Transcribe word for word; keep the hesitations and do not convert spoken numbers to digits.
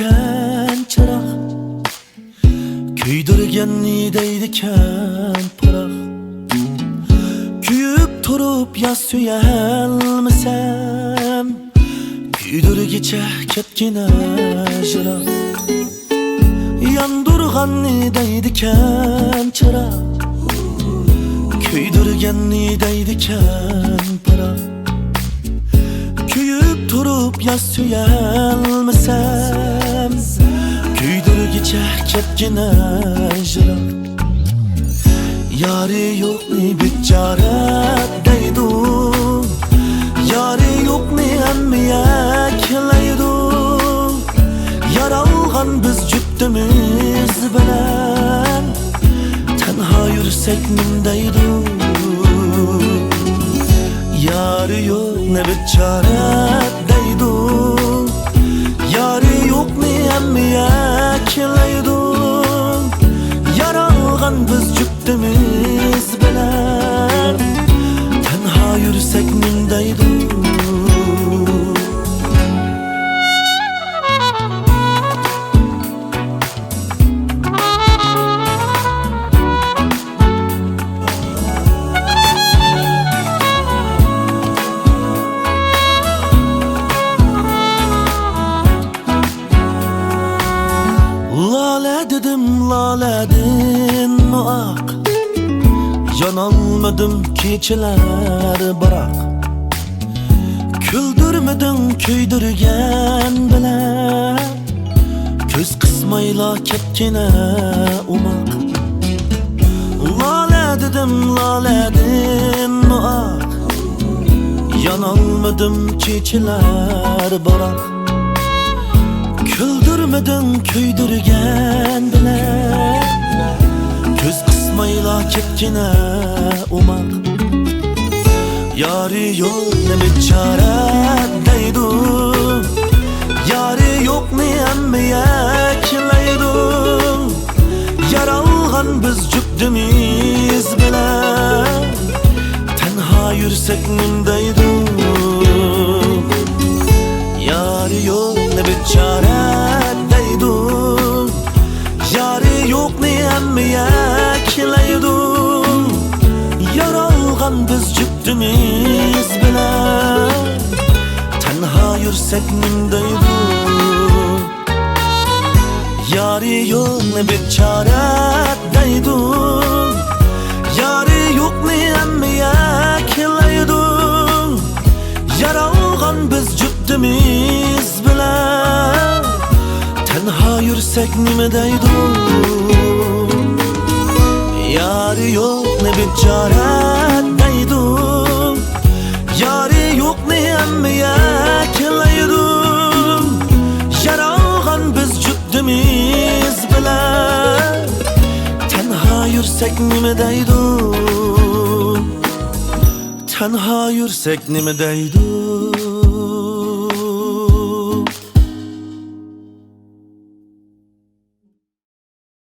دەيدىكەن چىراغ، كۆيدۈرگەننى دەيدىكەن پىراق. كۆيۈپ تۇرۇپ يا سۆيەلمىسەم، كۆيدۈرگىچە كەتكىنە يىراق. ياندۇرغاننى دەيدىكەن چىراغ، كۆيدۈرگەننى دەيدىكەن پىراق. كۆيۈپ تۇرۇپ يا سۆيەلمىسەم، كۆيدۈرگىچە كەتكىنە يىراق. يارى يوقنى بىچارە دەيدۇ، يارى يوقنى ھەممە يەكلەيدۇ. يارالغان بىز جۈپتىمىز بىلەن، تەنھا يۈرسەك نېمە دەيدۇ؟ يارى يوقنى بىچارە دەيدۇ، يارى يوقنى ھەممە يەكلەيدۇ. يارالغان بىز جۈپتىمىز بىلەن، تەنھا يۈرسەك نېمە دەيدۇ؟ لالە دېدىم لالەدىنمۇ ئاق، يانالمىدىم كېچىلەر بىراق. كۈلدۈرمىدىڭ كۆيدۈرگەن بىلەن، كۆز قىسمايلا كەتكىنە ئوماق. لالە دېدىم لالەدىنمۇ ئاق، يانالمىدىم كېچىلەر بىراق. كۈلدۈرمىدىڭ كۆيدۈرگەن بىلەن، كۆز قىسمايلا كەتكىنە ئوماق. يارى يوقنى بىچارە دەيدۇ، يارى يوقنى ھەممە يەكلەيدۇ. يارالغان بىز جۈپتىمىز بىلەن، تەنھا يۈرسەك نېمە دەيدۇ؟ يارى يوقنى بىچارە دەيدۇ، يارى يوقنى ھەممە يەكلەيدۇ. يارالغان بىز جۈپتىمىز بىلەن، تەنھا يۈرسەك نېمە دەيدۇ؟ يارى يوقنى بىچارە دەيدۇ، يارى يوقنى ھەممە يەكلەيدۇ. يارالغان بىز جۈپتىمىز بىلەن، تەنھا يۈرسەك نېمە دەيدۇ؟ يارى يوقنى بىچارە دەيدۇ، يارى يوقنى ھەممە يەكلەيدۇ. يارالغان بىز جۈپتىمىز بىلەن، تەنھا يۈرسەك نېمە دەيدۇ؟ تەنھا يۈرسەك نېمە دەيدۇ؟